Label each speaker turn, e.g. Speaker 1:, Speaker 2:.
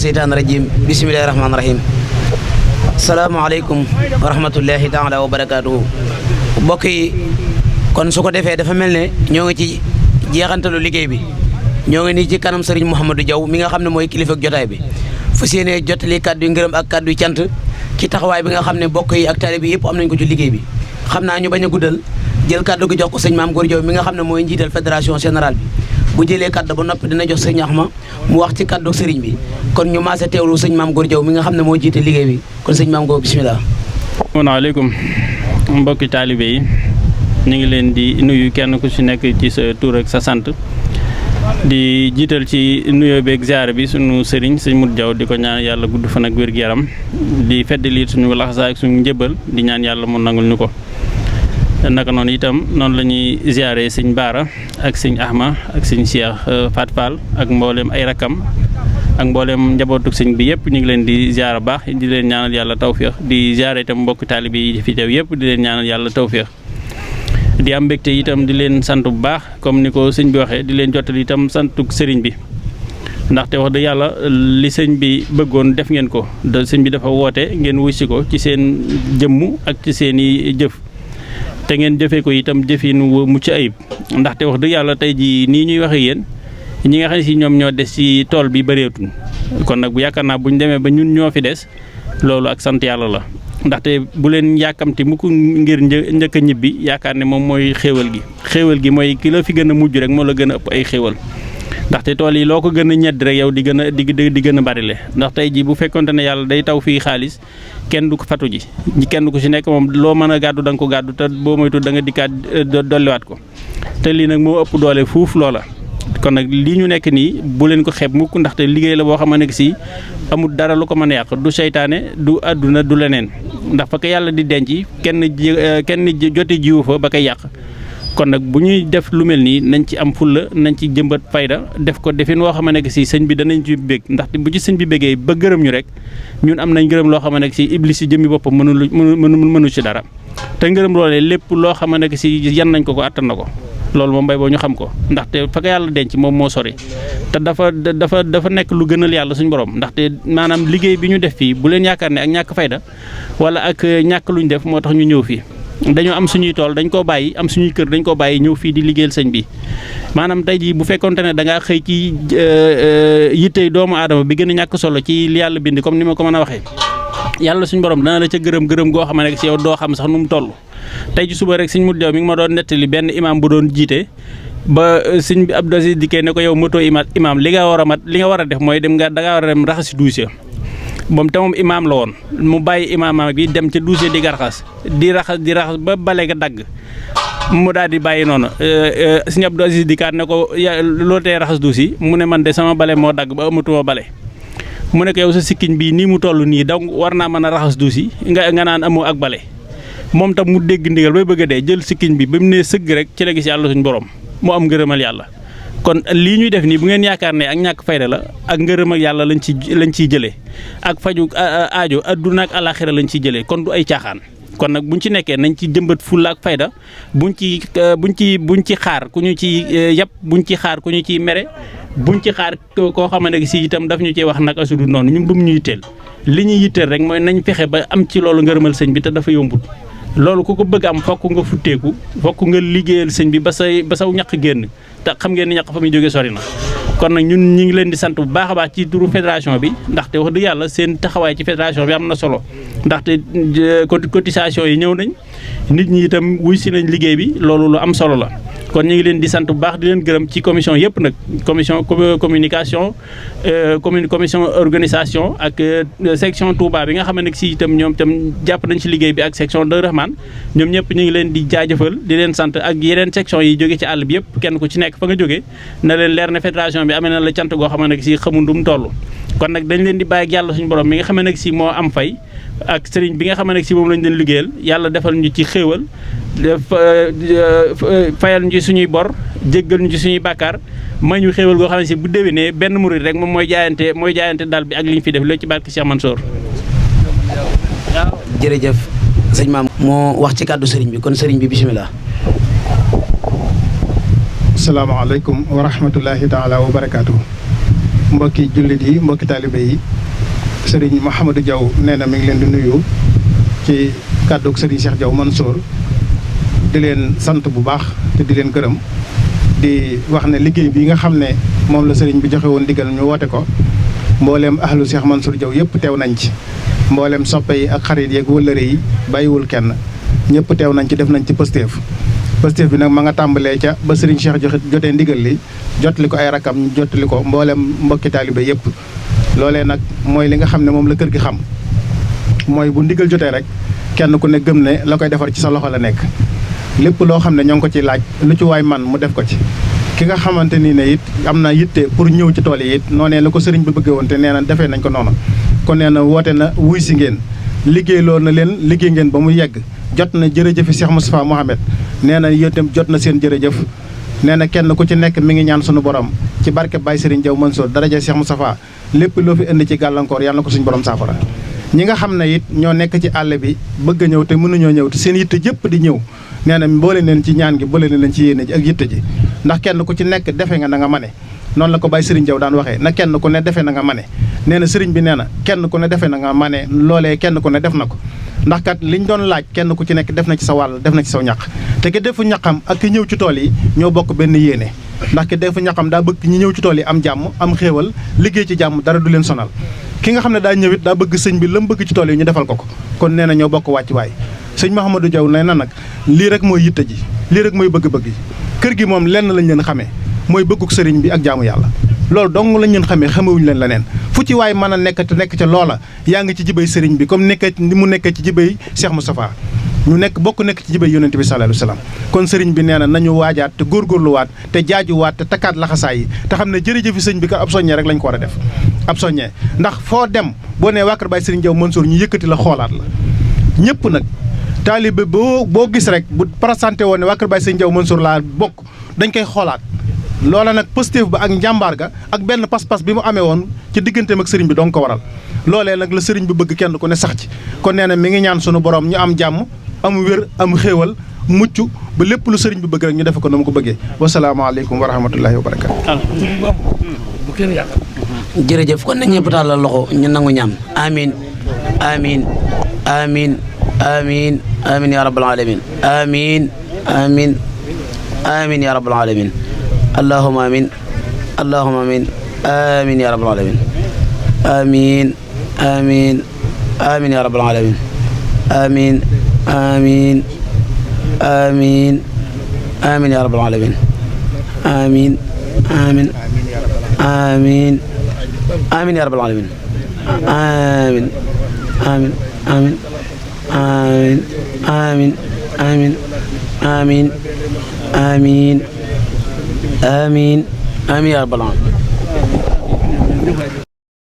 Speaker 1: seytaan rajim bismillahi rahmaani rahim salaamaaleykum wa rahmatullahi taala wa barakaatuhu mbokk yi kon su ko defee dafa mel ne ñoo ngi ci jeexantalu liggéey bi ñoo ngi nii ci kanam Serigne Mouhamadou Diaw mi nga xam ne mooy kilifa ak jotaay bi fas yéene jottali kàddu yu ngërëm ak kàddu yu cant ci taxawaay bi nga xam ne mbokk yi ak taalibe bi yëpp am nañ ko ci liggéey bi xam naa ñu bañ a guddal jël kàddu gi jox ko sëñ Maam Góor Diaw mi nga xam ne mooy njiital fédération générale bi bu jëlee kàddu ba noppi dina jox sëñ Axma mu wax ci kàddu sëriñ bi kon ñu maase teewlu sëñ Maam Góor Diaw mi nga xam ne moo jiite liggéey bi kon sëñ Maam Góor bismillah.
Speaker 2: asalaamaaleykum mbokki taalibe yi ñu ngi leen di nuyu kenn ku ci nekk ci sa tur ak sa sant di jiital ci nuyoo beeg ziar bi sunu sëriñ sëñ Modou Diaw di ko ñaan yàlla gudd fan ak wér-gu-yaram di feddali suñu laxasaay ak suñu njëbal di ñaan yàlla mu nangul ñu ko. naka noonu itam noonu la ñuy ziare sëñ Baara ak sëñ Ahma ak sëñ Cheikh Fat Fall ak mboolem ay rakam ak mboolem njabootu sëñ bi yëpp ñu ngi leen di ziar baax di leen ñaanal yàlla tawféex di ziare itam mbokk taalibe yi fi teew yëpp di leen ñaanal yàlla tawféex. di am mbégte itam di leen sant bu baax comme ni ko sëñ bi waxee di leen jottali itam santuk sëriñ bi ndaxte wax dëgg yàlla li sëñ bi bëggoon def ngeen ko sëñ bi dafa woote ngeen wuy si ko ci seen jëmm ak ci seen i jëf. te ngeen jëfee ko itam jëfin wu mucc ayib ndaxte wax dëgg yàlla tey jii nii ñuy waxe yéen ñi nga xam ne si ñoom ñoo des ci tool bi bëreetuñ kon nag bu yaakaar naa bu ñu demee ba ñun ñoo fi des loolu ak sant yàlla la ndaxte bu leen yàkkamti mu ko ngir njëkk a ñibbi yaakaar ne moom mooy xéewal gi mooy ki la fi gën a mujj rek moo la gën a ëpp ay xéewal ndaxte tool yi loo ko gën a ñedd rek yow di gën a bari le ndax tey jii bu fekkonte ne yàlla day taw fii xaalis kenn du ko fatu ji kenn ku ci nekk moom loo mën a gàddu da nga ko gàddu te boo moytu da nga dikkaat dolliwaat ko te lii nag moo ëpp doole fuuf loola kon nag lii ñu nekk nii bu leen ko xeeb mukk ndaxte liggéey la boo xam ne si amul dara lu ko mën a yàq du seytaane du àdduna du leneen ndax fa ko yàlla di denc kenn joti jiwu fa ba koy yàq kon nag bu ñuy def lu mel nii nañ ci am fulla nañ ci jëmbat fayda def ko defin woo xam ne si sëñ bi danañ ci bég ndaxte bu ci sëñ bi bégee ba gërëm ñu rek ñun am nañ gërëm loo xam ne si iblis si jëmmi boppam mënu ci dara te ngërëm loolee lépp loo xam ne si yan nañ ko attan na ko loolu moom mbay boo ñu xam ko ndaxte fa ko yàlla denc moom moo sori te dafa nekk lu gënal yàlla suñu borom ndaxte maanaam liggéey bi ñu def fii bu leen yaakaar ne ak ñàkk fayda wala ak ñàkk luñ def moo tax ñu ñëw fii dañoo am suñuy tool dañ koo bàyyi am suñuy kër dañ koo bàyyi ñëw fii di liggéeyal sëñ bi maanaam tey jii bu fekkonte ne da ngaa xëy ci yittey doomu aadama bi gën a ñàkk solo ci li yàlla bind comme ni ma ko mën a waxee yàlla suñu borom dana la ca gërëm goo xam ne si yow doo xam sax nu mu toll. tey ji suba rek sëñ Modou Diaw mi ngi ma doon nettali benn imam bu doon jiite ba sëñ bi Abdou Aziz dikkee ne ko yow moto imam li nga war a def mooy da ngaa war a dem raxasi duus moom te moom imaam la woon mu bàyyi imaam bi dem ca duus di raxas ba bale ga dagg mu daal di bàyyi noonu sëñ Abdou Aziz dikkaat ne ko loo tee raxas duus yi mu ne man de sama bale moo dagg ba amatuma bale mu ne ko yow sa sikkiñ bii nii mu toll nii donc war naa mën a raxas duus yi nga naan amoo ak bale moom tam mu dégg ndigal bay bëgg a dee jël sikkiñ bi ba mu nee sëgg rek ci la gis yàlla suñu borom mu am ngërëmal yàlla kon lii ñuy def nii bu ngeen yaakaar ne ak ñàkk fayda la ak ngërëmal yàlla lañ ciy jëlee ak faju aajo adduna ak alaxira lañ ciy jëlee kon du ay caaxaan kon nag buñ ci nekkee nañ ci jëmbat fulla ak fayda buñ ci xaar ku ñu ci yàpp buñ ci xaar ku ñu ciy mere buñ ci xaar koo xamante ne si itam daf ñu ciy wax nag asudu noonu ñun bu mu ñu yitteel li ñuy yitteel rek mooy nañ fexe ba am ci loolu ngërëmal sëñ bi te dafa yombut loolu ku ko bëgg am fokk nga futteeku fokk nga liggéeyal sëñ bi ba saw ñaq génn te xam ngeen ni ñaq fa muy jógee sori na kon nag ñun ñu ngi leen di sant bu baax a baax ci turu fédération bi ndaxte wax dëgg yàlla seen taxawaay ci fédération bi am na solo ndaxte cotisation yi ñëw nañ nit ñi itam wuy si nañ liggéey bi loolu lu am solo la kon ñu ngi leen di sant bu baax di leen gërëm ci commission yëpp nag commission communication commission organisation ak section Touba bi nga xam ne si itam ñoom itam jàpp nañ ci liggéey bi ak section de Rahman ñoom ñëpp ñu ngi leen di jaajëfal di leen sant ak yeneen section yi jóge ci àll bi yëpp kenn ku ci nekk fa nga jógee na leen leer ne fédération bi amee na la cant goo xam ne si xamul du mu toll kon nag dañ leen di bàyyi ak yàlla suñu borom mi nga xam ne si moo am fay ak sëriñ bi nga xam ne si moom lañ leen liggéeyal yàlla defal ñu ci xéewal fayal ñu ci suñuy bor jéggal ñu ci suñuy bàkkaar may ñu xéewal goo xam ne si bu déwénee benn murid rek moom mooy jaayante dal bi ak li ñu fi def loolu ci barke Cheikh Mansour.
Speaker 1: jërëjëf sëñ Maam moo wax ci kàddu sëriñ bi kon sëriñ bi bisimilah.
Speaker 3: asalaamaaleykum wa rahmatullahi taala wa barakaatu. mbokki jullit yi mbokki taalibe yi sëriñ Mouhamadou Diaw nee na mi ngi leen di nuyu ci kàddug sëriñ Cheikh Diaw Mansour di leen sant bu baax te di leen gërëm di wax ne liggéey bi nga xam ne moom la sëriñ bi joxe woon ndigal ñu woote ko mbooleem ahlu Cheikh Mansour Diaw yëpp teew nañ ci mbooleem soppe yi ak xarit yeeg wëllëre yi bàyyiwul kenn ñëpp teew nañ ci def nañ ci pëstéef bi nag ma nga tàmbalee ca ba sëriñ Cheikh jotee ndigal li jotali ko ay rakam ñu jotali ko mbooleem mbokki taalibe yëpp loolee nag mooy li nga xam ne moom la kër gi xam mooy bu ndigal jotee rek kenn ku ne gëm ne la koy defar ci sa loxo la nekk lépp loo xam ne ñoo ngi ko ci laaj lu ci waay man mu def ko ci ki nga xamante ni ne it am na yitte pour ñëw ci tool yi it noonee la ko sëriñ bi bëggee woon te nee na defee nañ ko noonu kon nee na woote na wuy si ngeen liggéey loolu na leen liggéey ngeen ba mu yegg jot na jërëjëfi Cheikh Moustapha Mohamed nee na yéen jot na seen jërëjëf nee na kenn ku ci nekk mi ngi ñaan sunu borom ci barke Baye Serigne Diaw Mansour daraja Cheikh Moustapha lépp loo fi indi ci gàllankoor yàlla na ko suñu borom saafara ñi nga xam ne it ñoo nekk ci àll bi bëgg a ñëw te mënuñoo ñëw te seen yitte jëpp di ñëw nee na boole leen ci ñaan gi boole leen ci yéene ji ak yitte ji ndax kenn ku ci nekk defe nga na nga mane noonu la ko Baye Serigne Diaw daan waxee na kenn ku ne defe na nga mane nee na Serigne bi nee na kenn ku ne defe na nga mane loolee kenn ku ne def na ko ndax kat liñ doon laaj kenn ku ci nekk def na ci sa wàll def na ci saw ñaq te ki defu ñaqam ak ki ñëw ci tool yi ñoo bokk benn yéene ndax ki defu ñaqam daa bëgg ñi ñëw ci tool yi am jàmm am xéewal liggéey ci jàmm dara du leen sonal ki nga xam ne daa ñëwit daa bëgg sëñ bi la mu bëgg ci tool yi ñu defal ko kon nee na ñoo bokk wàcc waay sëñ Mouhamadou Diaw nee na nag lii rek mooy yitte ji lii rek mooy bëgg-bëgg yi kër gi moom lenn lañ leen xamee mooy bëgguk sëriñ bi ak jaamu yàlla loolu dong lañ leen xamee xamewuñu leen leneen fu ci waay mën a nekk te nekk ca loola yaa ngi ci jibay sëriñ bi comme nekk ni mu nekkee ci jibay Cheikh Moustapha ñu nekk ci jibay yonente bi sallallahu alayhi wasallam kon sëriñ bi nee na nañu waajaat te góorgóorluwaat te jaajuwaat te takkaat laxasaay yi te xam ne jërëjëfi sëñ bi ka ab soññee rek lañ ko war a def ab soññee ndax foo dem boo nee waa kër Baye Serigne Diaw Mansour ñu yëkkati la xoolaat la ñëpp nag taalibe boo gis rek bu présenté woon ne waa kër Baye Serigne Diaw Mansour laa bokk dañ koy xoolaat loola nag positif ba ak njàmbaar ga ak benn pas-pas bi mu amee woon ci digganteem ak sëriñ bi dong ko waral loolee nag la sëriñ bi bëgg kenn ku ne sax ci kon nee na mi ngi ñaan sunu borom ñu am jàmm am wér am xéewal mucc ba lépp lu sëriñ bi bëgg rek ñu defe ko na mu ko bëggee wasalaamaaleykum wa rahmatullahi wa barakaatu.
Speaker 1: jërëjëf kon nañ ñëpp tàllal loxo ñu nangu ñaan amin amin amin amin amin ya rabbal alamin amin amin amin ya rabbal alamin اللهم آمين اللهم آمين آمين يا رب العالمين آمين آمين آمين يا رب العالمين آمين آمين آمين آمين يا رب العالمين آمين آمين آمين آمين يا رب العالمين آمين آمين آمين آمين آمين آمين آمين آمين آمين آمين يا رب العالمين